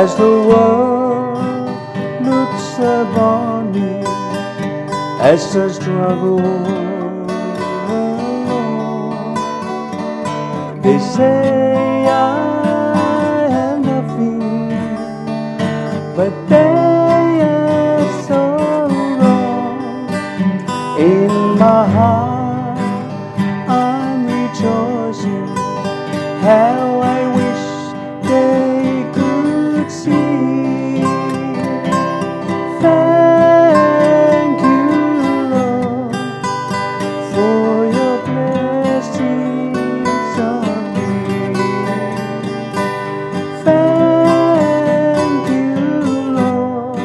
As the world looks upon me As I struggle along They say I have nothing But they are so wrong In my heart I'm rejoicing How I wish they could see Thank you, Lord, for your blessings on me. Thank you, Lord,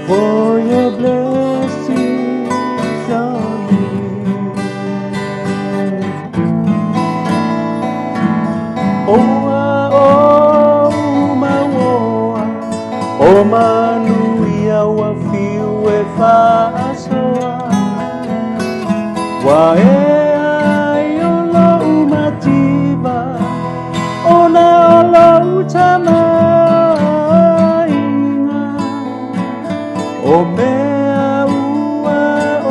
for your blessings on me. Oa o maoa o manuia ua fiu e faasoa Ua ea ai o lou mativa Ona o lou tamaoaiga O mea ua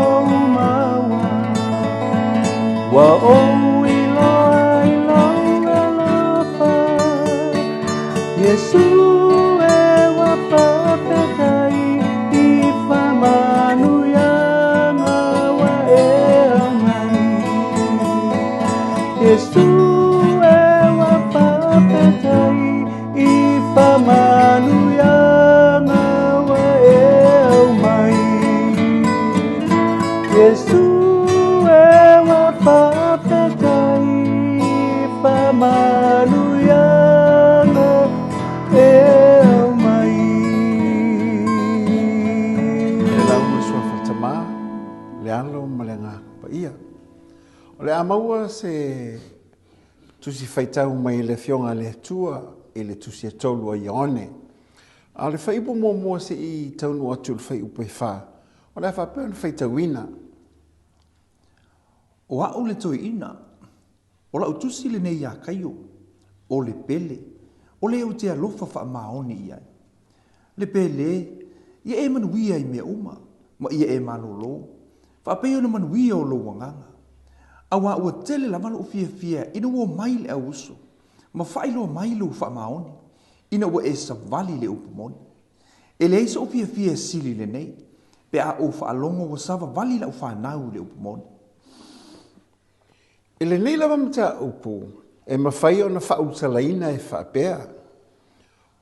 ou maua Ua ou iloa i lou alofa Iesu e ua faafetai i faamanuiaga ua e aumai Iesu e ua faafetai i faamanuiaga ua e aumai Iesu e ua faafetai i faamanuiaga e aumai. E lauga suafa Tama, le Alo ma le Agaga Paia. O le a maua se Tusi faitau mai le Afioga a le Atua i le Tusi e tolu a Ioane. A o le fuaiupu muamua se i taunuu atu i le fuaiupu e fa, o le a faapea ona faitauina. O a'u le toeaina, o la'u tusi lenei iā Kaio, o le pele, o le ou te alofa faamaoni i ai. Le pele, ia e manuia i mea uma, ma ia e malōlō, faapei ona manuia o lou agaga. Auā ua tele lava lo'u fiafia ina ua omai le au uso, ma faailoa mai lou faamaoni, ina ua e savali i le upu moni. E leai so'u fiafia e sili i lenei, pe a ou faalogo ua savavali la'u fanau i le upu moni. I lenei lava mataupu, e mafai ona faaulutalaina e faapea,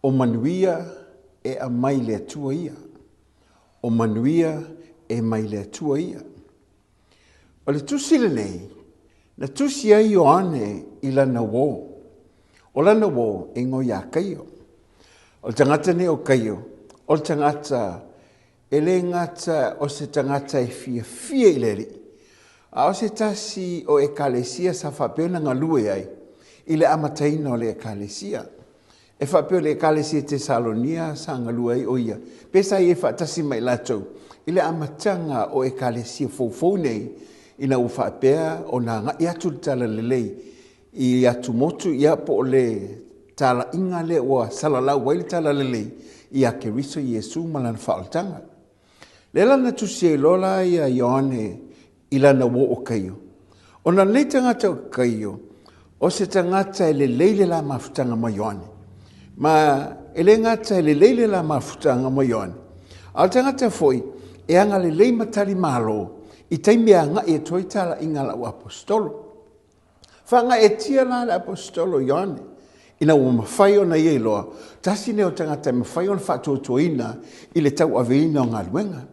O manuia e aumai le Atua ia. O manuia e mai le Atua ia. O le tusi lenei, na tusi ai Ioane i lana uō. O lana uō e igoa ia Kaio. O le tagata nei o Kaio, o le tagata e le gata o se tagata e fiafia i le Alii, a o se tasi o ekalesia sa faapea ona galue ai i le amataina o le ekalesia. E faapea o le Ekalesia Tesalonia sa galue ai o ia, pe sa i ai faatasi ma i latou i le amataga o Ekalesia foufou nei, ina ua faapea ona agai atu le Talalelei i atumotu, ia po o le talaiga lea ua salalau ai le Talalelei ia Keriso Iesu ma lana faaolataga. Lea la na tusi ai loa la ia Ioane i lana uo o Kaio. Ona lenei tagata o Kaio, o se tagata e lelei le la mafutaga ma Ioane. Ma e le gata e lelei le la mafutaga ma Ioane, a o le tagata foi e agalelei ma tali malo i taimi e agai atu ai talaiga a lau aposetolo. Faagaeetia la le Aposetolo Ioane, ina ua mafai ona ia iloa, tasi lenei o tagata e mafai ona faatuatuaina i le tauaveina o galuega.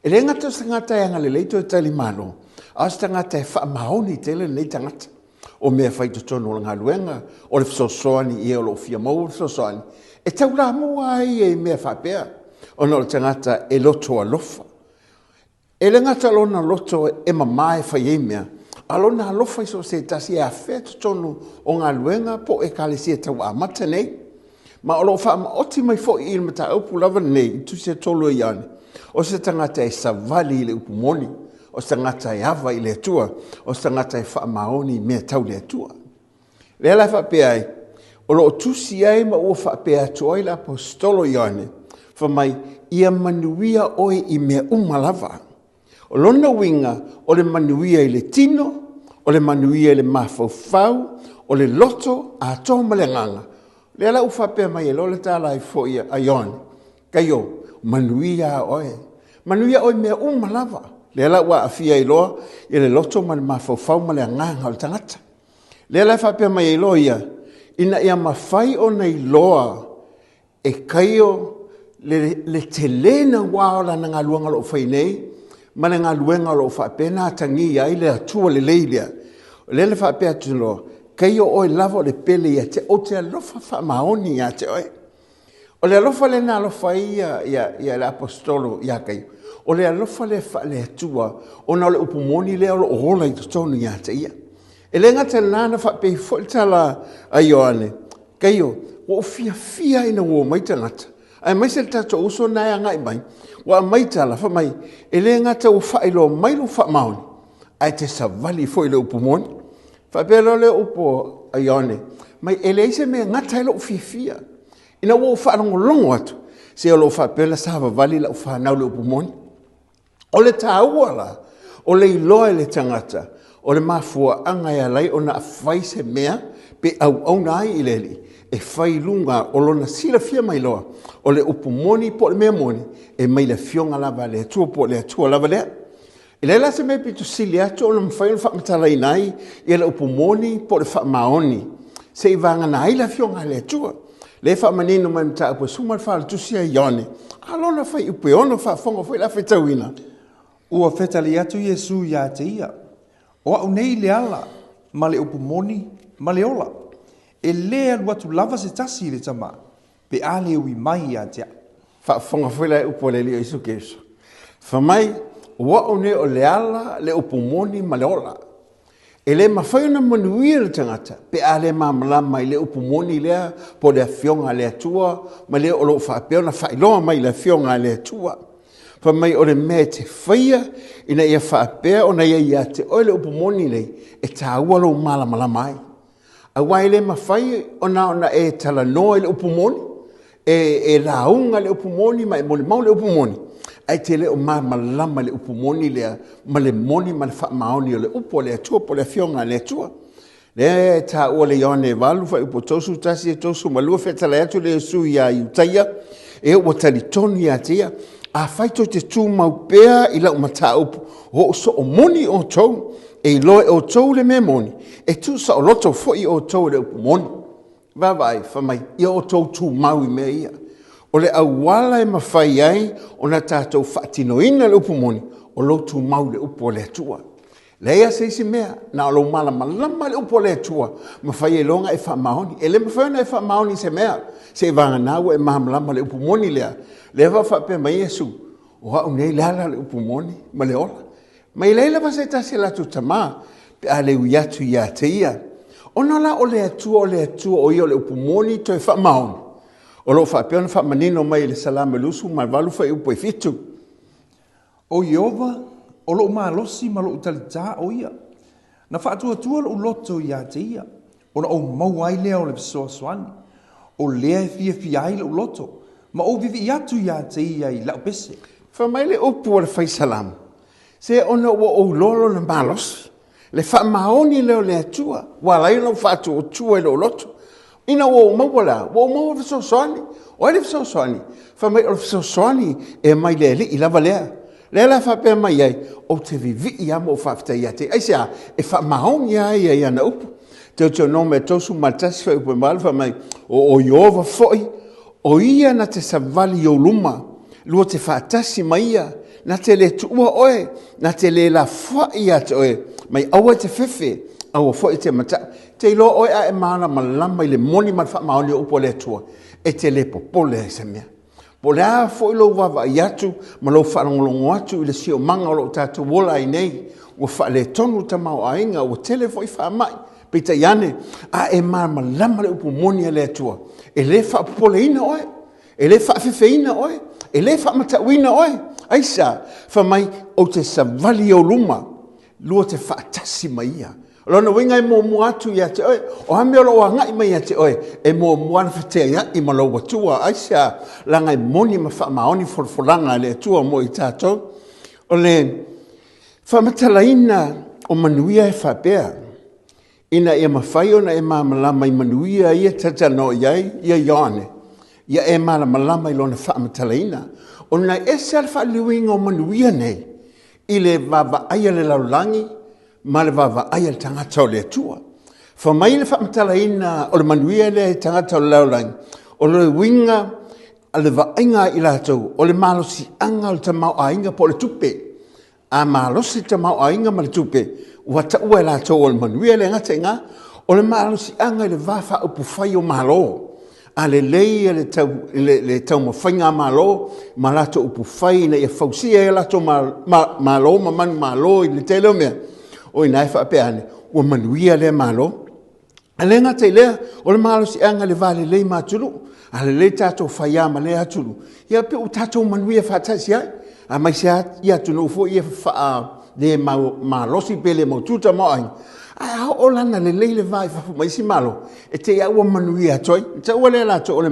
E le gata o se tagata e agalelei toe tali malo, a o se tagata e faamaoni tele lenei tagata. O mea fai totonu o le galuega, o le fesoasoani i e o lo o fia maua le fesoasoani, e taulamua ai ia i mea faapea, ona o le tagata e loto alofa. E le gata o lona loto e mama e fai ai mea, a o lona alofa i so o se tasi e afea totonu o galuega po o ekalesia tau amata nei. Ma o lo o faamaoti mai foi i le mataupu lava lenei i Tusi e tolu e Ioane, o se tagata e savali i le upu moni, o se tagata e ava i le Atua, o se tagata e faamaoni i mea tau le Atua. Lea la e faapea ai, O lo o tusi ai ma ua faapea atu ai le Aposetolo Ioane, fai mai, Ia manuia oe i mea uma lava. O lona uiga, o le manuia i le tino, o le manuia i le mafaufau, o le loto, atoa ma le agaga. O lea la ua faapea mai ai loa le tala ai foi a Ioane, Kaio, manuia a oe. Manuia oe i mea uma lava. Lea la ua aafia ai loa i le loto ma le mafaufau ma le agaga o le tagata. Lea la e faapea mai ai loa ia, ina ia mafai ona iloa e Kaio le, le tele naua o lana galuega o lo o fai nei, ma le galuega o lo o faapena atagia ai le Atua lelei lea. O lea le faapea atu loa, Kaio oe lava o le pele ia te, ou te alofa faamaoni ia te oe. O le alofa lea na alofa ai ia, ia, ia le aposetolo ia Kaio, o le alofa lea faale-Atua, ona o le upu moni lea o lo o ola i totonu ia te ia. E le gata i lena na faapea foi le tala a Ioane, Kaio, ua ou fiafia ina ua omai tagata, aemaise le tatou uso na e agai mai, ua aumai tala, fai mai, e le gata ua faailoa mai lou faamaoni, ae te savali foi i le upu moni. Faapea loa lea upu a Ioane, mai e leai se mea e gata ai lou fiafia. Ina ua ou faalogologo atu, se o lo o faapea ona savavali lau fanau i le upu moni. O le taua la, o le iloa e le tagata, o le mafuaaga e ala ai ona fai se mea pe auauna ai i le Alii, e fai i luga o lona silafia mai loa, o le upu moni po o le mea moni, e mai le Afioga lava a le Atua po o le Atua lava lea. E leai la se mea pito sili atu ona mafai ona faamatalaina ai ia le upu moni po o le faamaoni, se i vagana ai le Afioga a le Atua. Lea e faamanino mai mataupu e 14 o le tusi a Ioane, a lona fuaiupu e 6 faafofoga foi le a faitauina. Ua fetali atu Iesu iā te ia, O a'u nei le ala, ma le upu moni, ma le ola. E lē alu atu lava se tasi i le Tamā, pe a le ui mai iā te a'u. Faafofoga foi la e upu a le Alii o Iesu Keriso. Fai mai, O a'u nei o le ala, le upu moni ma le ola. E le mafai ona manuia le tagata pe a le malamalama i le upu moni lea po o le Afioga a le Atua ma le o lo o faapea ona faailoa mai i le Afioga a le Atua. Fai mai o le mea e te faia ina ia faapea ona i ai ia te oe le upu moni nei, e taua lou malamalama ai. Aua e le mafai ona ona e talanoa i le upu moni, e, e lauga le upu moni ma e molimau le upu moni, ae te le o malamalama le upu moni lea ma le moni ma le faamaoni o le upu a le Atua po o le Afioga a le Atua. Lea e taua le Ioane 8, fuaiupu 31, 32, fetalai atu le Iesu iā Iutaia, e ua talitonu ia te ia, afai tou te tumau pea i lau mataupu, o ou soo moni outou, e iloa e outou le mea moni, e tuusaoloto foi outou e le upu moni. Vaavaai, fai mai, ia outou tumau i mea ia. O le auala e mafai ai ona tatou faatinoina le upu moni, o lou tumau i le upu a le Atua. Leai lava se isi mea, na o lou malamalama i le upu a le Atua, mafai ai loa ona e faamaoni. E le mafai ona e faamaoni i se mea, seiavagana ua e malamalama i le upu moni lea. Lea faatoa faapea mai Iesu, o au nei le ala, le upu moni ma le ola. Ma e leai lava se tasi o latou tama pe a le ui atu ia te ia. Ona la o le Atua o le Atua o ia o le upu moni toe faamaoni, o lo o faapea ona faamanino mai i le Salamo 28 fuaiupu e 7. O Ieova, o loʻu malosi ma loʻu talitā o ia. Na faatuatua loʻu loto iā te ia, ona ou maua ai lea o le fesoasoani. O lea e fiafia ai loʻu loto, ma ou vivii atu iā te ia i laʻu pese. Fai mai le upu a le fai salamo, Se ona ua ou iloa lona malosi, le faamaoni lea o le Atua, ua ala ai ona ou faatuatua i lou loto. Ina ua ou maua la, ua ou maua le fesoasoani. O ai le fesoasoani? Fai mai o le fesoasoani e mai le Alii lava lea. Lea la e faapea mai ai, ou te vivii lava ma ou faafetai ia te ia. Aisea? E faamaoni lava ia i ana upu. Teutionome 31 fuaiupu e 8 fai mai, O Ieova foi, o ia na te savali i ou luma, lua te faatasi ma ia, na te le tuua oe, na te le lafoai ia te oe, mai aua e te fefe, aua foi e te mataʻu. Te iloa oe a e malamalama i le moni ma le faamaoni o upu a le Atua, e te le popole ai i se mea. Po o le a foi lou vaavaai atu ma lou faalogologo atu i le siomaga o lo o tatou ola ai nei, ua faaletonu le tamaoaiga, ua tele foi faamai, peitai ane, a e malamalama le upu moni a le Atua, e le faapopoleina oe, e le faafefeina oe, e le faamatauina oe. Aisea? Fai mai, ou te savali i ou luma, lua te faatasi ma ia. O lona uiga e muamua atu ia te oe. O a mea o lo o agai mai ia te oe, e muamua ona feteaiai ma lou Atua. Aisea? Leaga e moni ma faamaoni folafolaga a le Atua mo i tatou. O le faamatalaina o manuia e faapea, ina ia mafai ona e malamalama i manuia ia talatalanoa i ai ia Ioane, ia e malamalama i lona faamatalaina. Ona e ese lava le faaliliuina o manuia nei i le vaavaai a le lalolagi ma le vaavaai a le tagata o le Atua. Fai mai le faamatalaina o le manuia lea i tagata o le lalolagi, o le uiga a le vaaiga a i latou, o le malosiaga o le tamaoaiga po o le tupe. A malosi le tamaoaiga ma le tupe, ua taua e latou o le manuia. E le gata i lena, o le malosiaga i le va faaupufai o Malo. A lelei le taumafaiga a Malo ma latou upufai ina ia fausia ai o latou Malo ma manumalo i le tele o mea, o i ina e faapea ane, ua manuia lea Malo. E le gata i lea, o le malosiaga i le va lelei ma atunuu. A lelei tatou faia ma lea atunuu, ia pei ua tatou manuia faatasi ai. Aemaise lava i atunuu foi ia faa le malosi pe le mautu tamaoaiga, ae a oo la ina lelei le va i fafo ma isi Malo, e te i lava ua manuia atu ai. E taua lea e latou o le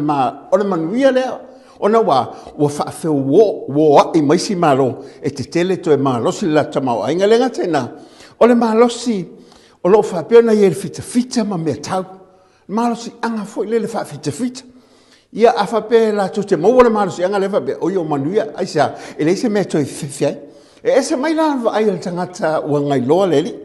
manuia lea, ona ua ua faafeuoai ma isi Malo e tetele toe malosi le latou tamaoaiga. E le gata i lena, o le malosi o lo o faapea ona i ai le fitafita ma meatau, malosiaga foi lele faafitafita. Ia, a faapea latou te maua le malosiaga lea faapea, oi o manuia, aisea? E leai se mea e toe fefe ai. E ese mai la le vaai a le tagata ua gailoa le Alii.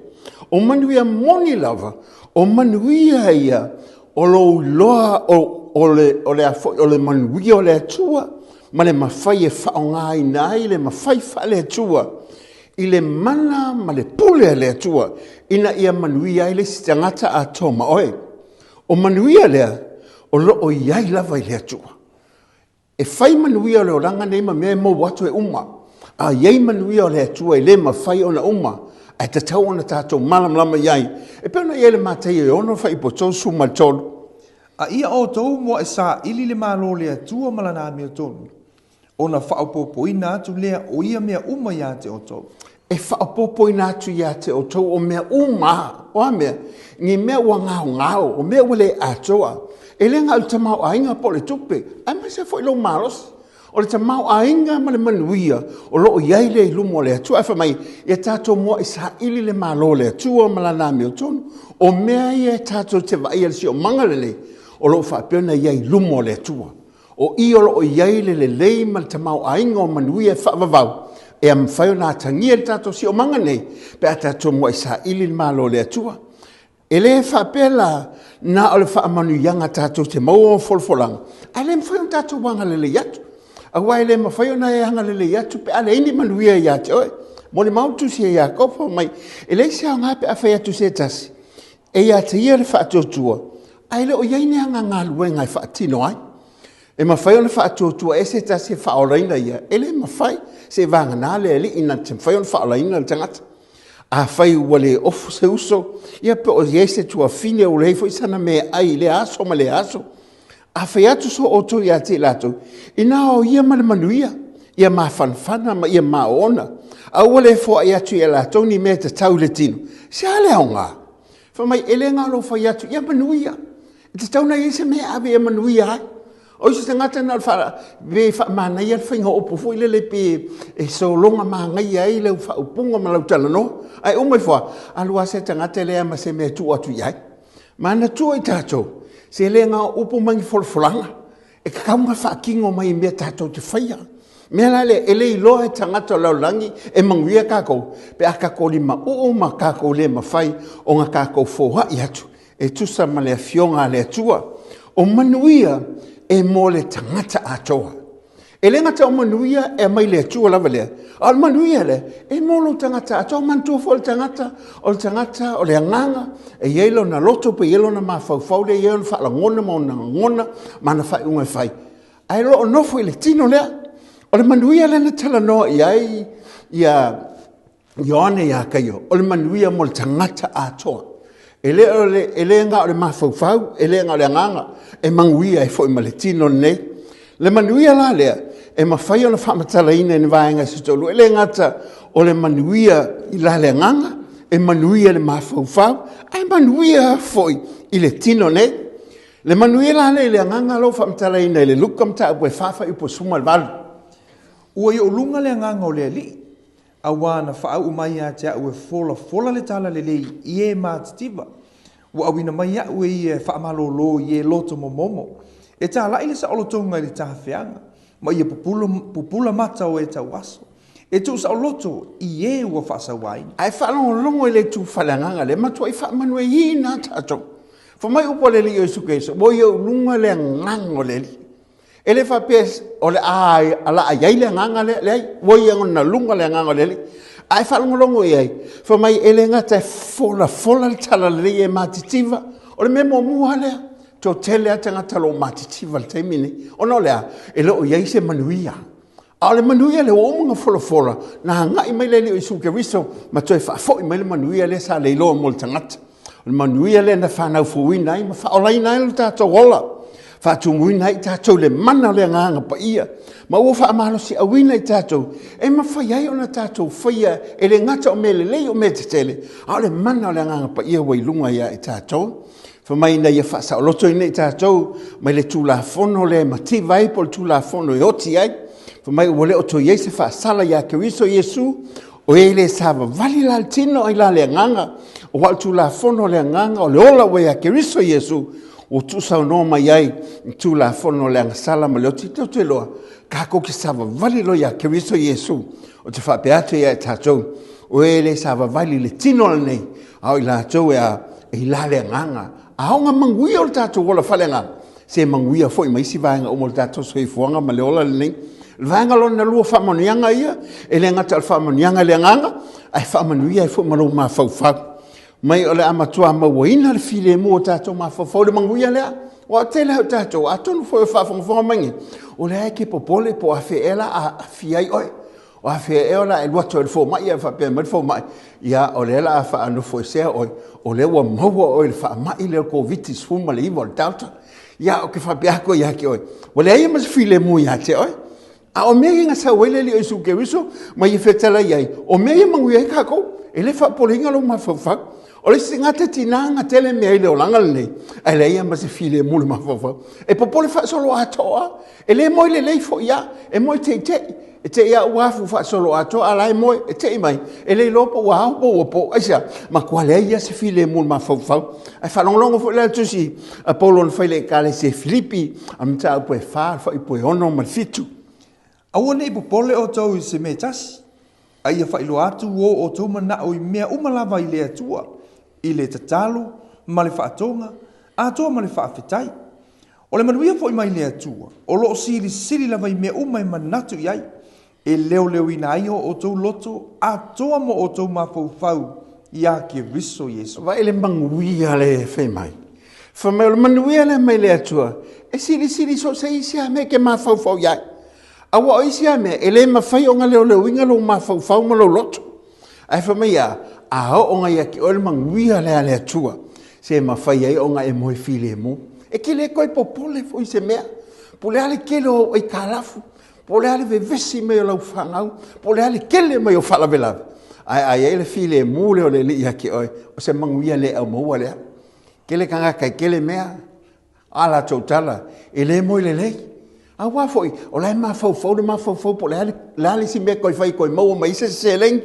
O manuia moni lava, o manuia ia o lou iloa o le a foi, o le manuia o le Atua ma le mafai e faaaogaina ai le mafai faale-Atua i le mana ma le pule a le Atua ina ia manuia ai le isi tagata atoa ma oe. O manuia lea o lo o i ai lava i le Atua. E fai manuia o le olaga nei ma mea e maua atu e uma, a i ai manuia o le Atua e le mafai ona uma, ae tatau ona tatou malamalama i ai. E pei ona i ai le Mataio e 6 fuaiupu 33. A ia outou muaʻi saili le Malo o le Atua ma lana amiotonu, Ona faaopoopoina atu lea o ia mea uma iā te outou. E faaopoopoina atu iā te outou o mea uma, o a mea? Ni mea ua gaogao, o mea ua le atoa. E le na o le tamaoaiga po o le tupe, aemaise foi lou malosi. O le tamaoaiga ma le manuia o lo o i ai lea i luma o le Atua. Ae fai mai, ia tatou muaʻi saili le Malo o le Atua ma lana amiotonu. O mea ia e tatou te vaaia i le siosiomaga lelei, o lo o faapea ona i ai i luma o le Atua. O i o lo o i ai le lelei ma le tamaoaiga o manuia e faavavau e mafai ona atagia i le tatou siomaga nei pe a tatou muai saili le Malo o le Atua. E le faapea la na o le faamanuiaga tatou te maua ma folafolaga, ae le mafai ona tatou agalelei atu. Aua e le mafai ona e agalelei atu pe a leai ni manuia ia te oe. Molimau le tusi a Iakopo mai, e leai se aoga pe a fai atu se tasi, e ia te ia le faatuatua, ae le o i ai ni ana galuega e faatino ai. E mafai ona faatuatua ese tasi e faaolaina ia, e le mafai, seiavagana le Alii na te mafai ona faaolaina le tagata. Afai ua le ofo se uso, ia pe o i ai se tuafine ua leai foi sana meaai i lea aso ma lea aso. A fai atu so outou ia te i latou, ina o ia ma le manuia, ia mafanafana ma ia maoona, a ua le foai atu ia latou ni mea e tatau i le tino, se a le aoga? Fai mai, e le na o lou fai atu, ia manuia. E tatau ona i ai se mea e ave e manuia ai. O isi tagata na o le faa, pe faamanaia le faiga o upu foi lele pe e sologa manaia ai lau faaupuga ma lau talanoa. Ae uma ifo lava, alu lava se tagata e leai ma se mea e tuu atu i ai. Manatua i tatou, se le na o upu ma ni folafolaga, e tatau ona faatino mai i mea tatou te faia. Mea la lea, e le iloa e tagata o le lalolagi e manuia tatou, pe a tatou limauu ma tatou le mafai ona tatou foai atu e tusa ma le Afioga a le Atua. O manuia e mo le tagata atoa. E le gata o manuia e aumai le Atua lava lea, a o le manuia lea e mo lou tagata atoa. Manatua foi le tagata, o le tagata o le agaga, e i ai lona loto pe i ai lona mafaufau lea, e i ai ona faalagona ma ona lagona ma ana faaiuga e fai. Ae o lo o nofo i le tino lea. O le manuia lea na talanoa i ai ia Ioane ia Kaio, o le manuia mo le tagata atoa. E le, o le, e le na o le mafaufau, e le na o le agaga, e manuia ai foi ma le tino lenei. Le manuia la lea, e mafai ona faamatalaina i ni vaega se tolu, e le gata o le manuia i la le agaga, e manuia le mafaufau, ae manuia foi i le tino nei. Le manuia la lea i le agaga lou faamatalaina i le Luka mataupu e 4 fuaiupu 18. Ua i ou luga le agaga o le Alii, auā na faauu mai ia te au e folafola le talalelei i e matitiva. Ua auina mai au e ia e faamalōlō i e loto momomo, e tālaʻi le saolotoga i le tafeaga, ma ia pupula, pupula mata o e tauaso, e tuusaoloto i e ua faasauaina. Ae faalogologo i le itu faaleagaga lea, e matuai faamanuiaina lava tatou. Fai mai upu a le Alii o Iesu Keriso, ua i ou luga le agaga o le Alii. E le faapea o le a alaa i ai le agaga lea, leai, ua i ona luga le agaga o le Alii. Ae faalogologo i ai, fai mai e le gata e folafola le talalelei e matitiva, o le mea muamua lava lea, toatele lava tagata o lo o matitiva i le taimi lenei, ona o le a? E le o i ai se manuia. A o le manuia lea ua uma ona folafola, na agai mai le Alii o Iesu Keriso ma toe faafoi mai le manuia lea sa leiloa mo le tagata. O le manuia lea na fanau fouina ai ma faaolaina ai lo tatou ola, faatumuina ai i tatou le mana o le Agaga Paia, ma ua faamalosiauina i tatou e mafai ai ona tatou faia e le gata o mea lelei o mea tetele, a o le mana o le Agaga Paia ua i luga ia i tatou. Fai mai ina ia faasaolotoina i tatou mai le Tulafono lea e mativa ai po o le Tulafono e oti ai. Fai mai ua le o toe i ai se faasala ia Keriso Iesu, o e le savavali la le tino ai la le agaga, aua o le Tulafono o le agaga o le ola ua ia Keriso Iesu, ua tuusaunoa mai ai le Tulafono o le agasala ma le oti. Tatou te iloa, tatou te savavali loa ia Keriso Iesu. Ou te faapea atu ia i tatou, o e le savavali i le tino lenei, a o i latou e a, e i la le agaga. A o manuia o le tatou ola faaleagaga, se manuia foi ma isi vaega uma o le tatou soifuaga ma le ola lenei. O le vaega lona lua faamanuiaga ia, e le gata o le faamanuiaga i le agaga, ae faamanuia ai foi ma lou mafaufau. Mai o le a matua mauaina le filemu o tatou mafaufau le manuia lea. Ua tele au tatou, atonu foi o faafogafoga mai nei, o lea e te popole po o afea ea la a aafia ai oe. O afea ea o le a e alu atu ai i le fomai ae faapea mai le fomai, ia o lea o le a faanofoesea oe, o lea ua maua oe i le faamai lea o le Koviti-19 o le Delta. Ia, ou te faapea atu ia te oe, ua leai ma se filemu ia te oe. A o mea ia na sau ai le Alii o Iesu Keriso ma ia fetalai ai, o mea ia manuia ai tatou, e le faapopoleina lou mafaufau. O le isi tagata e tiga ona tele mea i le olaga lenei, ae leai lava ma se filemu i le mafaufau. E popole faasoloatoa, e le moe lelei foi lava, e moe teitei. E te i a ua afu faasoloatoa a la e moe, e te i mai, e le iloa po ua ao po ua po. Aisea? Matua leai lava se filemu i le mafaufau. Ae faalogologo foi la i le tusi a Paulo na fai i le Ekalesia i Filipi, a mataupu e 4, le fuaiupu e 6 ma le 7. Aua ne i popole outou i se mea e tasi, a ia faailoa atu o outou manaʻo i mea uma lava i le Atua, i le tatalo ma le faatoga, atoa ma le faafetai. O le manuia foi mai le Atua, o lo o silisili lava i mea uma e manatu i ai, e leoleoina ai o outou loto atoa ma outou mafaufau iā Keriso Iesu. Vaai le manuia lea e fai mai. Fai mai o le manuia lea mai le Atua, e silisili so o se isi lava mea e te mafaufau i ai. Aua o isi lava mea, e le mafai ona leoleoina lou mafaufau ma lou loto. Ae fai mai a, a oo ona ia te oe le manuia lea a le Atua, se mafai ai ona e moe filemu. E te le toe popole foi i se mea. Po o le a le tele o au aitalafu, po o le a le vevesi mai o lau fanau, po o le a le tele mai o faalavelave, ae a i ai le filemu lea o le Alii ia te oe, o se manuia le aumaua lea. Tele tagata e tele mea, a latou tala, e le moe lelei. Aua foi, o la e mafaufau le mafaufau po o le a le a le isi mea e toe fai e toe maua mai ai se seleni.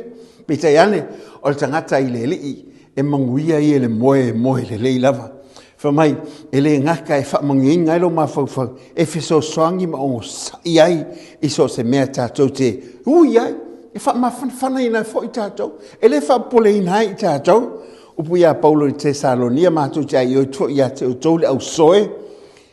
Peitai ane, o le tagata i le Alii, e manuia ia i le moe, e moe lelei lava. Fai mai, e le gata e faamanuiaina ai lou mafaufau, e fesoasoani ma onosai ai i so o se mea tatou te ui ai, e faamafanafanaina ai foi tatou, e le faapopoleina ai i tatou. Upu ia Paulo i Tesalonia, matou te aioi foi ia te outou le ausoe,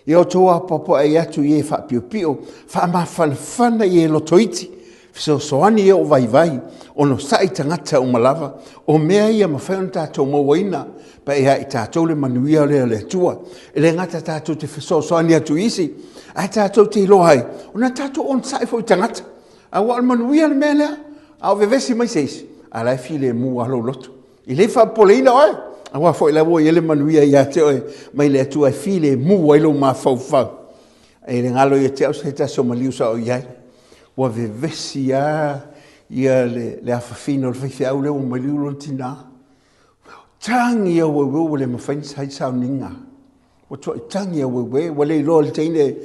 ia outou apoapoai atu i e faapiopio, faamafanafana i e lotoiti, fesoasoani i e o vaivai, onosai tagata uma lava. O mea ia mafai ona tatou mauaina, pe ia i tatou le manuia lea o le Atua. E le gata tatou te fesoasoani atu i isi, ae tatou te iloa ai, ona tatou onosai foi i tagata. Aua o le manuia le mea lea, a o vevesi mai se isi, a la e filemu lava lou loto. E le faapopoleina oe, aua foi la ua i ai le manuia ia te oe mai le Atua e filemu ai lou mafaufau. E le galo ia te au se tasi o maliu sa o i ai. Ua vevesi lava ia le, le afafina o le faifeau lea ua maliu lona tinā. Tagi auauē ua le mafai ona sai sauniga. Ua tuai tagi auauē, ua le iloa e le teine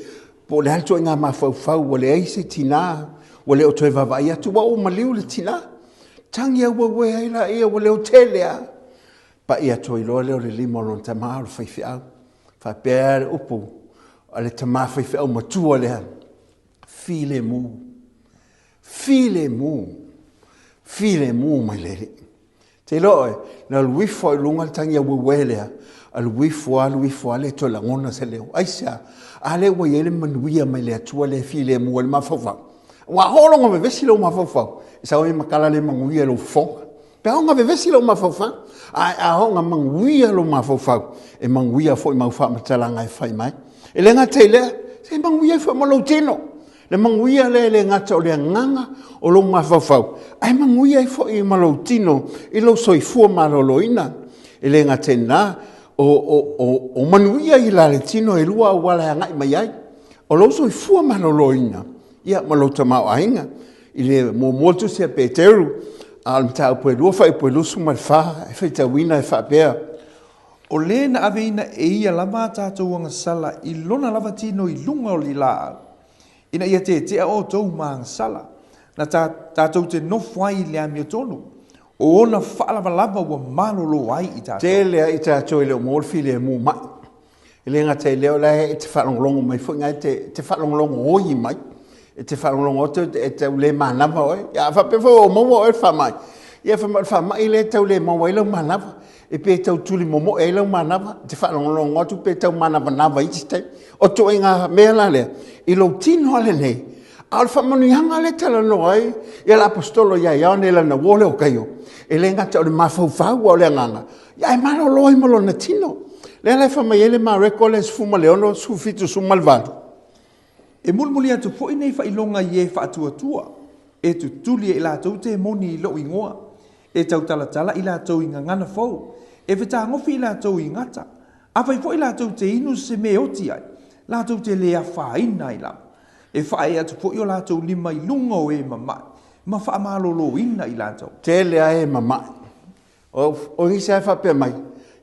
po o le a le ituaiga mafaufau, ua leai se tina, ua le o toe vaavaai atu, ua maliu le tina. Tagi auauē ai laia ua leotele lava. Pai atu ai loa lea o le lima o lona tama o le faifeau. Faapea le upu a le tama faifeau matua lea, filemu, filemu, filemu mai le Alii. Te iloa oe, na alu ifo i luga le tagi auauē lea, alu ifo alu ifo lava le toe lagona se leo. Aisea? A lea ua i ai le manuia mai le Atua lea e filemu ai le mafaufau. Ua oo lona vevesi lou mafaufau, e sau ai ma tala le manuia i lou fofoga. Pe a ona vevesi lou mafaufau, ae a oo manuia lou mafaufau, e manuia foi mau faamatalaga e fai mai. E le gata i lea, se manuia ai foi ma lou tino. Le manuia lea e le gata o le agaga o lou mafaufau, ae manuia ai foi ma lou tino i lou soifua maloloina. E le gata i lena, o manuia i la le tino e lua auala e agai mai ai. O lou soifua maloloina, ia ma lou tamaoaiga. I le muamua tusi a Peteru, a o le mataupu e 2 fuaiupu e 24, e faitauina e faapea, O le na aveina e ia lava a tatou agasala i lona lava tino i luga o le laau, ina ia tetea outou ma agasala, na ta, tatou te nofo ai i le amiotonu, o ona faalavalava ua malolo ai i tatou. Tele ai tatou e le o maua le filemu mai. E le gata i lea, o la e te faalogologo mai foi, na e te faalogologo oi mai. E te faalogologo atu e tau le manava oe. A faapea foi o maua oe le faamai, ia fai mai o le faamai lea e tau le maua ai lau manava. E pe tau tuli momoe ai lau manava, e te faalogologo atu pe tau manavanava isi taimi. O ituaiga mea la lea, i lou tino lava lenei, a o le faamanuiaga lea e talanoa ai ia le aposetolo ia Ioane i lana uo lea o Kaio, e le gata o le mafaufau a o le agaga, ae malolo ai ma lona tino. Lea la e fai mai ai le Mareko lea 16, 17, 18. E mulimuli atu foi nei faailoga i e faatuatua, e tutuli e i latou temoni i lou igoa, e tautalatala i latou i gagana fou, e fetagofi i latou i gata, afai foi latou te inu se mea e oti ai, latou te le afaina ai lava. E faaee atu foi o latou lima i luga o e mama'i, ma faamaloloina i latou. Tele lava e mama'i. O nisi lava e faapea mai,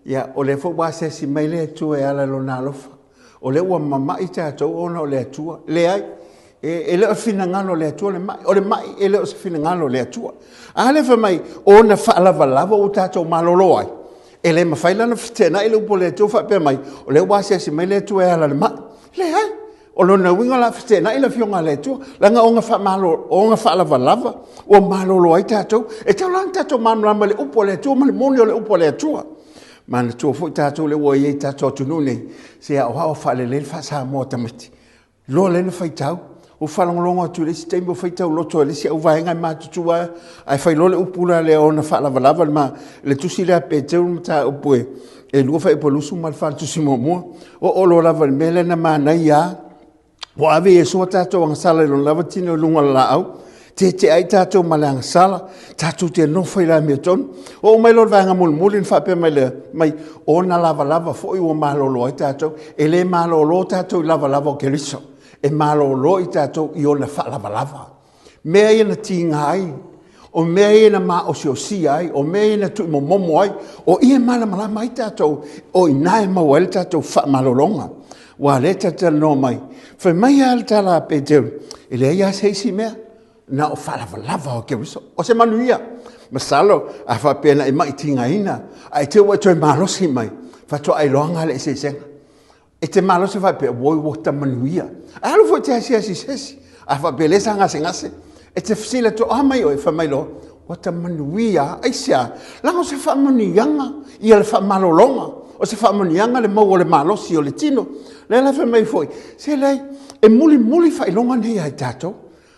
ia, o lea foi ua asiasi mai le Atua e ala i Lona alofa. O lea ua mama'i tatou ona o le Atua. Leai, e le o finagalo o le Atua le ma'i. O le ma'i e le o se finagalo o le Atua. A lea fai mai, o ona faalavalava ua tatou malolo ai. E le mafai la ona feteenai le upu a le Atua faapea mai, o lea ua asiasi mai le Atua e ala i le ma'i. Leai, O lona uiga o le a feteenai le Afioga a le Atua, leaga o ona faalavalava ua malolo ai tatou. E tatau la ona tatou malamalama i le upu a le Atua ma le moni o le upu a le Atua. Manatua foi tatou lea ua i ai i tatou atunuu nei, se aoao faalelei le faa-Samoa o tamaiti. Loa lea na faitau, ua faalogologo atu i le isi taimi ua faitau loto e le isi auvaega e matutua ae fai loa le upu la lea ona faalavalava le, ma, le tusi lea a Peteru mataupu e, e 2 fuaiupu 24 le tusi muamua. Oo loa lava i le mea lea na manaia lava, ua ave Iesu a tatou agasala i lona lava tino i luga o le laau, tetea ai tatou ma le agasala, tatou te nofo i le amiotonu. Oo mai loa i le vaega mulimuli ona faapea mai lea, mai ona lavalava foi ua malolo ai tatou. E le malolo tatou i lavalava o Keriso, e malolo i tatou i ona faalavalava. Mea ia na tiga ai, o mea ia na maosiosia ai, o mea ia na tuumomomo ai, o i e malamalama ai tatou, o i ina e maua ai le tatou faamalologa. Ua lea talatalanoa mai, fai mai lava le tala a Peteru, e leai lava se isi mea, na o faalavalava o Keriso. O se manuia, masalo a faapea na e mai tigaina, ae te ua e toe malosi mai, faatoa iloaga le eseesega. E te malosi faapea, oi ua ta manuia. Ae alu foi e te asiasi i se isi. A faapea lea sa gasegase, e te fesili atu, a mai oe, fai mai loa, ua ta manuia, aisea? Leaga o se faamanuiaga ia le faamalologa, o se faamanuiaga le maua o le malosi o le tino. Lea la fai mai foi, se leai, e mulimuli faailoga nei ia i tatou.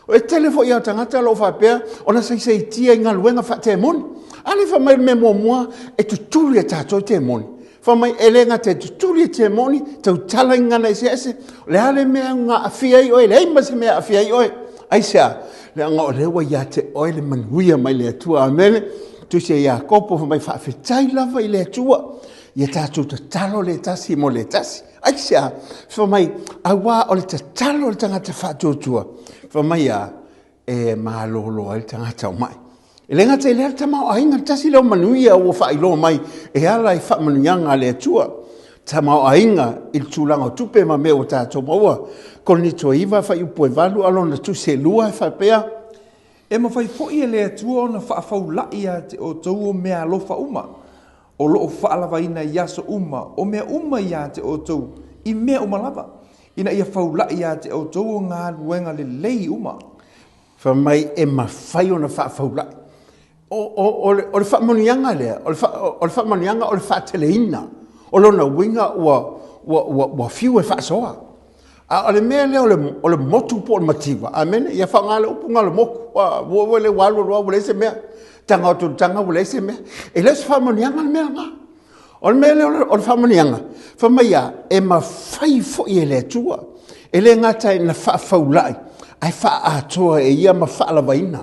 E tele foi a tagata o lo o faapea ona saisaitia i galuega faatemoni. A lea fai mai le mea muamua e tutuli e tatou temoni. Fai mai e le gata e tutuli e temoni, tautala i gagana eseese, o le a le mea e aafia ai oe, leai ma se mea e aafia ai oe. Aisea? Leaga o lea ua ia te oe le manuia mai le Atua. Amene. Tusi a Iakopo fai mai faafetai lava i le Atua. Ia tatou tatalo le tasi mo le tasi. Aisea? Fai mai, auā o le tatalo a le tagata faatuatua, fai mai a, e malolo ai le tagata o mai. E le gata i lea le tamaoaiga, le tasi lea o manuia ua faailoa mai e ala i faamanuiaga a le Atua. Tamaoaiga i le tulaga o tupe ma mea ua tatou maua. Korinito 9 fuaiupu e 8 a lona tusi e 2 e faapea. E mafai foi e le Atua ona faafaula'i ia te outou o mea alofa uma, o lo o faalavaina i aso uma o mea uma ia te outou i mea uma lava, ina ia faula'i ia te outou o galuega lelei uma. Fai mai e mafai ona faafaula'i. O le faamanuiaga lea, o le faamanuiaga o le faateleina. O lona uiga ua fiu e faasoa. A o le mea lea o le motu po o le mativa, amene, ia faaaoga le upu lena o le motu. Ua alu alu lava ua leai se mea. Tago atu i le taga ua leai se mea. E le o se faamanuiaga le mea lena. O le mea lea o le faamanuiaga, fai mai a, e mafai foi e le Atua, e le gata ina faafaulai, ae faaatoa e ia ma faalavaina.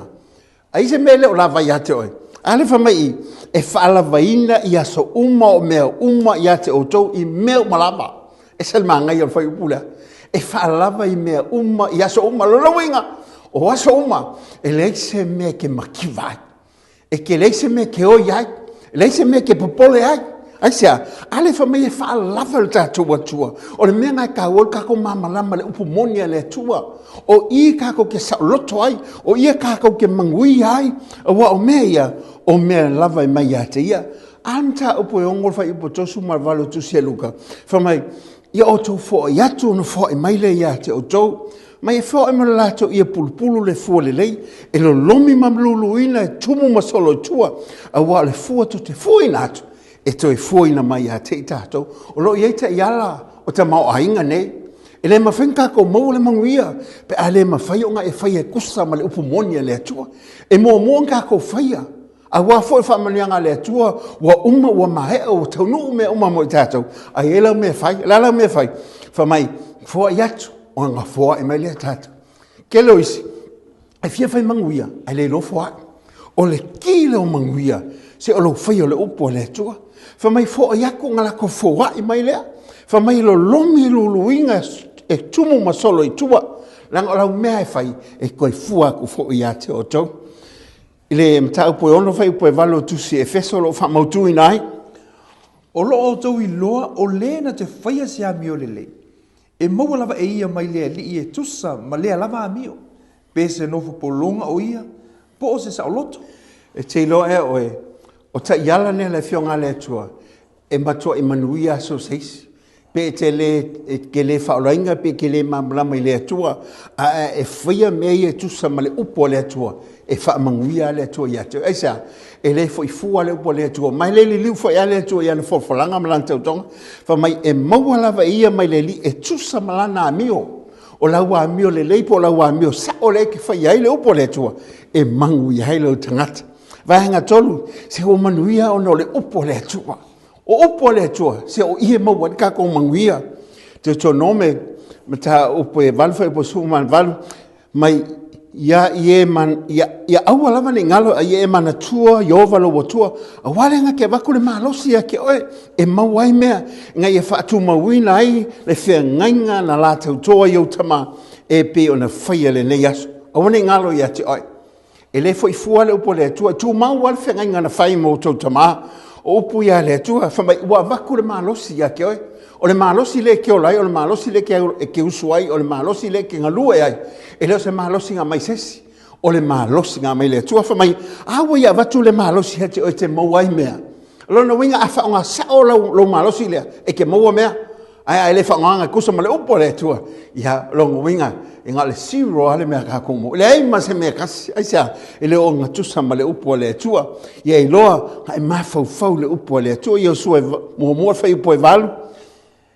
A i se mea e le o lava ia te oe, a lea fai mai i, e faalavaina i aso uma o mea uma ia te outou i mea uma lava. E ese le manaia o le fuaiupu lea. E faalava i mea uma i aso uma. Lona uiga, o aso uma, e leai se mea e te mativa ai. E te leai se mea e te oi ai, e leai se mea e te popole ai. Aisea? A lea fai mai e faalava le tatou Atua. O le mea lena e taua ai le tatou malamalama i le upu moni a le Atua. O i tatou te saoloto ai, o ia tatou te manuia ai, aua o mea ia, o mea lava e mai ia te ia. A le mataupu e 6 le fuaiupu 38 o Tusi a Luka, fai mai, Ia outou foai atu ona foai mai lea ia te outou. Mai e foai ma le latou ia pulupulu le fua lelei, e lolomi ma luluina e tumu ma solo i tua, aua o le fua tou te fuaina atu, e toe fuaina mai ia te i tatou. O lo o i ai taiala o tamaoaiga nei. E le mafai ona tatou maua le manuia pe a le mafai ona e faia e tusa ma le upu moni a le Atua. E muamua ona tatou faia Aua foi faamanuiaga a le Atua, ua uma, ua maea, ua taunuu mea uma mo i tatou. Ae i ai lau mea e fai, o le a lau mea e fai? Fai mai, foai atu, ona foai mai lea tatou. Tele o isi, e fia fai manuia, ae le iloa foai. O le ki lea o manuia, se o lou faia o le upu a le Atua. Fai mai, foai atu ona latou foai mai lea. Fai mai, lolomi luluina e tumu ma solo i tua. Leaga o lau mea e fai, e toe fua atu foi ia te outou. I le mataupu e 6 fuaiupu e 8 o Tusi Efeso o lo o faamautuina ai. O lo o outou iloa o le na te faia se amio lelei, e maua lava e ia mai le Alii e tusa ma lea lava amio, pe se nofo pologa o ia, po o se saoloto. E te iloa ea oe, o taiala nei a le Afioga a le Atua, e matuai manuia aso se isi. Pe e te le, e te le faaolaina pe e te le malamalama i le Atua, a e faia mea ia e tusa ma le upu a le Atua, e faamanuia lava le Atua ia te oe. Aisea? E le foi fua le upu a le Atua, ma e le liliu foi lava le Atua i ana folafolaga ma lana tautoga. Fai mai, e maua lava e ia mai le Alii e tusa ma lana amio. O lau amio lelei po o lau amio sao lea e te faia ai le upu a le Atua, e manuia ai lou tagata. Vaega 3, se ua manuia ona o le upu a le Atua. O upu a le Atua, se o i e maua ai le tatou manuia. Deuteronome, mataupu e 8 fuaiupu 18, mai ia i e man, ia, ia aua lava ne i galo a ia e manatua Ieova lou Atua, aua lea na te avatu le malosi ia te oe e maua ai mea, ina ia faatumauina ai le feagaiga na la tautoa i ou tama e pei ona faia lenei aso. Aua ne i galo ia te oe. E le foi fua le upu a le Atua, e tumau lava le feagaiga na fai ma outou tama. O upu ia a le Atua, fai mai, ua avatu le malosi ia te oe. O le malosi lea e te ola ai, o le malosi lea e te usu ai, o le malosi lea e te galue ai. E le o se malosi na aumai se isi, o le malosi na aumai le Atua. Fai mai, a ua ia avatu le malosi ia te oe e te maua ai mea. O lona uiga a faaaoga sao lou malosi lea, e te maua mea. Ae a e le faaaogaina e tusa ma le upu a le Atua, ia, lona uiga, e na o le zero lava le mea a tatou maua. E leai ma se mea e tasi. Aisea? E le o ogatusa ma le upu a le Atua. Ia iloa, na e mafaufau i le upu a le Atua. Iosua 1 fuaiupu e 8.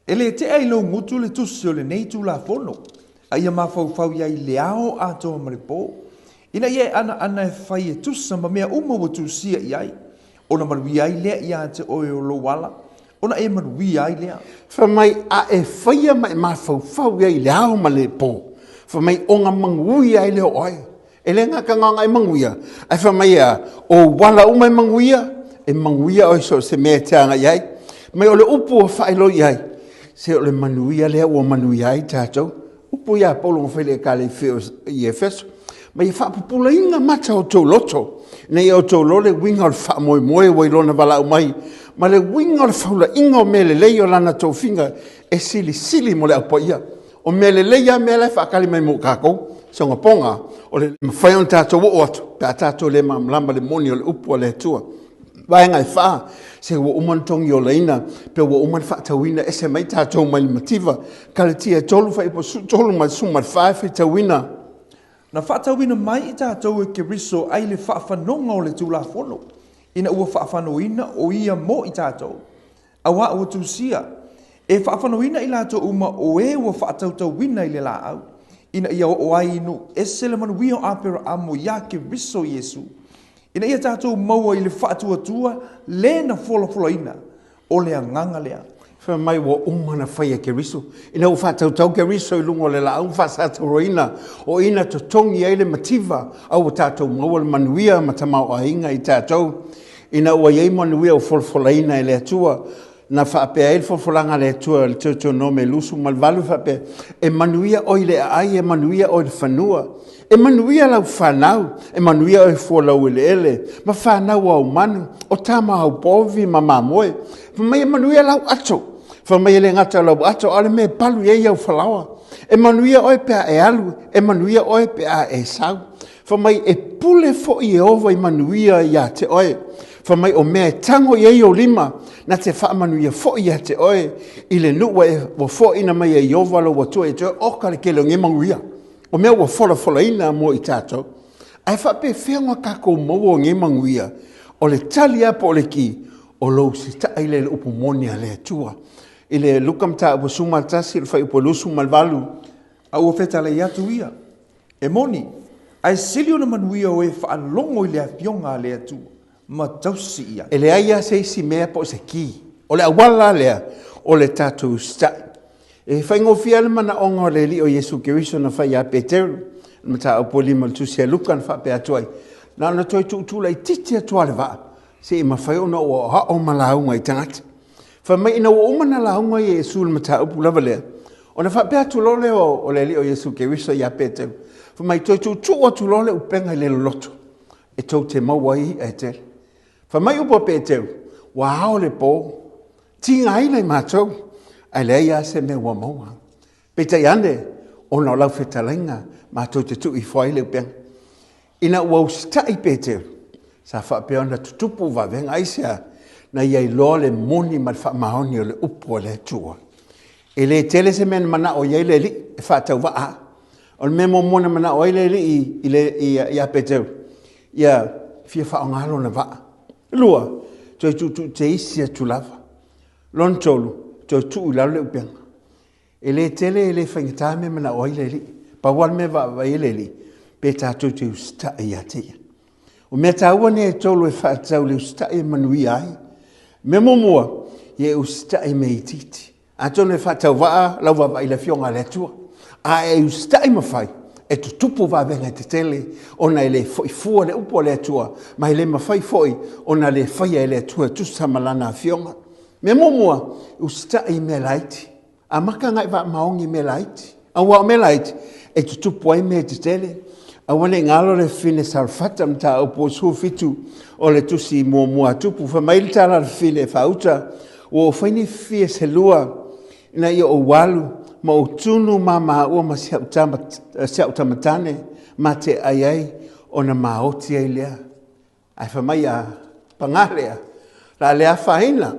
E le tea i lou gutu le tusi o lenei Tulafono, a ia mafaufau i ai i le ao atoa ma le po, ina ia e anaana e fai e tusa ma mea uma ua tusia i ai, ona manuia ai lea ia te oe o lou ala, ona e manuia ai lea. Fai mai, a e faia ma e mafaufau i ai i le ao ma le po, fai mai, ona manuia ai lea o oe. E le gata na ona e manuia, ae fai mai e a, o ou ala uma e manuia, e manuia oe so o se mea e te agai ai. Mai o le upu ua faailoa i ai, se o le manuia lea ua manuia ai tatou. Upu ia a Paulo na fai i le Ekalesia i Efeso. Ma ia faapupulaina mata o outou loto, ina ia outou iloa le uiga o le faamoemoe ua i lona valaau mai, ma le uiga o le faulaiga o mea lelei o lana tofiga e silisili mo le Au Paia. O mea lelei lava mea la e faatali mai mo tatou. Sogapoga, o le mafai ona tatou oo atu pe a tatou le malamalama i le moni o le upu a le Atua. Vaega e fa, se ua uma ona togiolaina, pe ua uma ona faatauina ese mai tatou mai le mativa. Kalatia e 3 fuaiupu 13 ma le 14 e faitauina. Na faatauina mai i tatou e Keriso ai le faafanoga o le Tulafono, ina ua faafanoina o ia mo i tatou, auā ua tusia, e faafanoina i latou uma o e ua faatautauina i le laau, ina ia oo ai i nuu ese le manuia o Aperaamo iā Keriso Iesu, ina ia tatou maua i le faatuatua le na folafolaina o le agaga lea. Fai mai ua uma ona fai e Keriso. Ina ua faatautau Keriso i luga o le laau ma faasatauroina, o i na totogi ai le mativa, a ua tatou maua le manuia ma tamaoaiga i tatou. Ina ua i ai manuia ua folafolaina e le Atua, na faapea ai le folafolaga a le Atua i le Teutonome 28 e faapea, E manuia oe i le aai, e manuia oe i le fanua. E manuia lau fanau, e manuia oe fua laueleele, ma fanau au manu, o tama au povi ma mamoe. Fai mai e manuia lau ato, fai mai e le gata o lau ato, a o le mea e palu i ai au falaoa. E manuia oe pe a e alu, e manuia oe pe a e sau. Fai mai e pule foi Ieova i manuia iā te oe. Fai mai o mea e tago i ai ou lima, na te faamanuia foi iā te oe i le nuu ua foaina mai e Ieova lou Atua ia te oe. Oka le tele o nei manuia. O mea ua folafolaina mo i tatou. Ae faapefea ona tatou maua o nei manuia? O le tali lava po o le ki, o lou usitai lea i le upu moni a le Atua. I le Luka mataupu 11 i le fuaiupu 28. A ua fetalai atu ia, E moni, ae sili ona manuia o e faalogo i le Afioga a le Atua ma tausi i ai. E leai lava se isi mea po o se ki. O le auala la lea o le tatou usitai. E faigofie lava le manaoga o le Alii o Iesu Keriso na fai ia Peteru, le mataupu e 5 o le Tusi a Luka na faapea atu ai, Na ona toe tuutuu laitiiti atu lava o le vaa, se i mafai ona ou aoao ma lauga i tagata. Fai mai ina ua uma ona lauga Iesu i le mataupu lava lea, ona faapea atu loa lea o le Alii o Iesu Keriso ia Peteru, fai mai, toe tuutuu atu loa le upega i le loloto, e tou te maua ai i'a e tele. Fai mai upu a Peteru, ua ao le po, tigaina i matou, ae leai lava se mea ua maua. Peitai ane, ona o lau fetalaiga, matou te tuu ifo ai le upega. Ina ua usitai Peteru, sa faapea ona tutupu vavega. Aisea? Na ia iloa le moni ma le faamaoni o le upu a le Atua. E le tele se mea na manao i ai le Alii e faatauvaa. O le mea muamua na manao ai le Alii ia Peteru, ia fia faaaoga lona vaa. Lua, toe tuutuu teisi atu lava. Lona tolu, toe tuu i lalo le upega. E le tele, e le faigata mea e manao ai le Alii. Pau lava le mea e vaavaai ai le Alii, pe tatou te usitai ia te Ia. O mea taua nei e tolu e faatatau i le usitai e manuia ai. Mea muamua, ia e usitai i mea itiiti. Atonu e faatauvaa lau vaavaai i le Afioga a le Atua, a e usitai ma fai, e tutupu vavega e tetele, ona e le foi fua le upu a le Atua, ma e le mafai foi ona le faia e le Atua e tusa ma Lana Afioga. Mea muamua, usitai i mea laiti. Amata ona e faamaoni i mea laiti. Aua o mea laiti, e tutupu ai mea tetele. Aua ne i galo le fafine Sarefata, mataupu 17 o le tusi muamua a Tupu. Fai mai le tala a le fafine e faauta, Ua ou fai nei fia se lua, ina ia ou alu ma ou tunu ma maua ma si au tama, si au tama tane, ma te ai ai, ona maoti ai lea. Ae fai mai a pagā lea, la le afaina,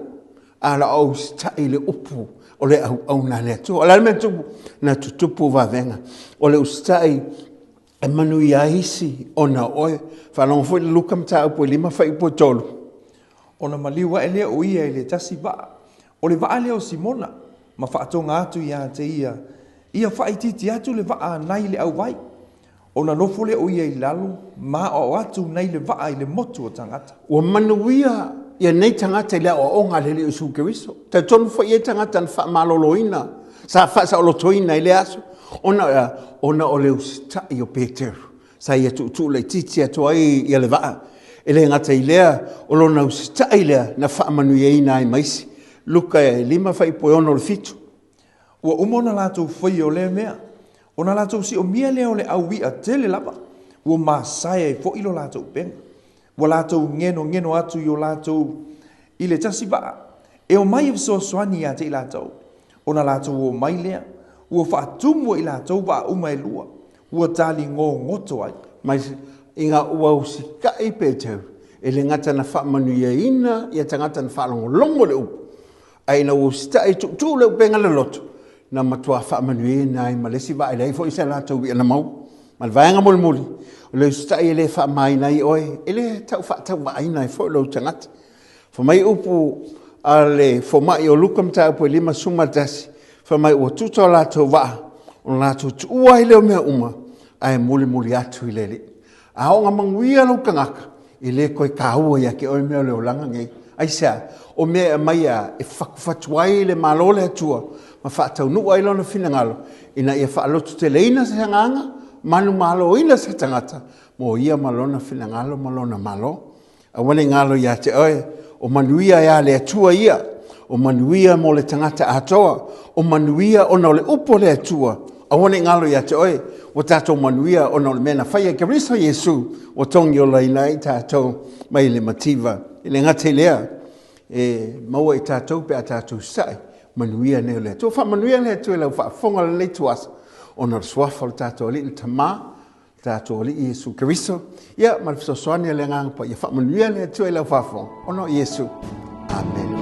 a la ou usitai i le upu o le auauna a le Atua. O le a le mea na tupu? Na tutupu vavega. O le usitai e manuia ai isi ona o oe. Faalogo foi le Luka mataupu e 5 fuaiupu e 3. Ona maliu ae lea o ia i le tasi vaa, o le vaa lea o Simona, ma faatoga atu ia te ia, ia faaitiiti atu le vaa nai le auvai. Ona nofo lea o ia i lalo, ma aoao atu nai le vaa i le motu o tagata. Ua manuia ia nei tagata i le aoaoga a le Alii o Iesu Keriso. Talitonu foi e i ai tagata na faamaloloina, sa faasaolotoina i lea aso, ona o le a? Ona o le usitai o Peteru, sa ia tuutuu laitiiti atu ai ia le vaa. E le gata i lea, o lona usitai lea na faamanuiaina ai ma isi. Luka e 5 fuaiupu e 6 i le 7. Ua uma ona latou faia o lea mea, ona latou siomia lea o le au i'a tele lava. Ua masae ai foʻi lo latou upega. Ua latou genogeno atu i o latou i le tasi vaa, e omai e fesoasoani ia te i latou. Ona latou omai lea, ua faatumu e i latou vaa uma e lua, ua tali gogoto ai. Mai ina ua usitai Peteru, e le gata na faamanuiaina ia tagata na faalogologo le upu, ae ina ua usitai tuutuu le upega loloto, na matua faamanuiaina ai ma le isi vaa e leai foi se latou i'a na maua. Ma le vaega mulimuli, o le usitai e le faamaina ai oe, e le tau faatauvaaina ai foi lou tagata. Fai mai upu a le fomai o Luka mataupu e 51, fai mai ua tuta o latou vaa, ona latou tuua ai lea o mea uma, ae mulimuli atu i le Alii. A oo ina manuia lou tagata, e le toe taua ia te oe mea o le olaga nei. Aisea? O mea e aumai e fatufatu ai le Malo o le Atua ma faataunuu ai Lona finagalo ina ia faalototeleina se agaga, manumaloina se tagata mo ia ma Lona finagalo ma Lona Malo. Aua ne i galo ia te oe, o manuia e a le Atua ia, o manuia mo le tagata atoa, o manuia ona o le upu a le Atua. Aua ne i galo ia te oe, ua tatou manuia ona o le mea na faia e Keriso Iesu, ua togiolaina ai tatou mai le mativa. E le gata i lea, e maua i tatou pe a tatou sa'i manuia nei o le Atua. Faamanuia le Atua i lau faafofoga i lenei ituaso, ona o le suafa o le tatou Alii le Tama, le tatou Alii Iesu Keriso, ia ma le fesoasoani a le Agaga Paia. Faamanuia le Atua i lau faafofoga ona o Iesu. Amene.